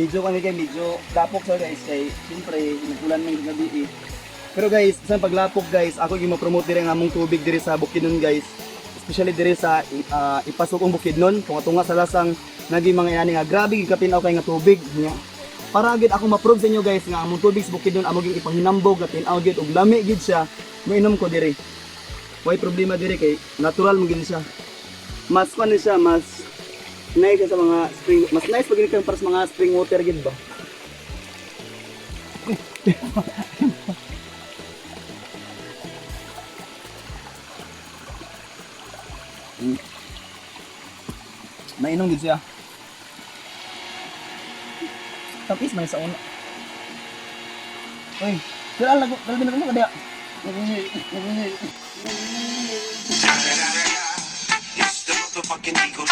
Medyo kami kay medyo lapok sa guys kay siyempre nagkulan man gabi eh. Pero guys, sa paglapok guys, ako yung ma-promote dire ang among tubig dire sa Bukidnon guys. Especially dire sa ipasok ang Bukidnon, tunga-tunga sa lasang naging mga yani nga grabe gid kapinaw kay nga tubig niya. Para gid ako ma-prove sa inyo guys nga among tubig sa Bukidnon amo ging ipanghinambog nga tinaw gid og lami gid siya. Mainom ko dire. Way problema dire kay natural mo gid siya. Mas kuan ni siya, mas nice siya sa mga spring, mas nice pag gid para sa mga spring water gid ba. Mainom gid siya. Tapis man sa una. Uy, dala lago, dala din mo kada. It's the motherfucking Eagle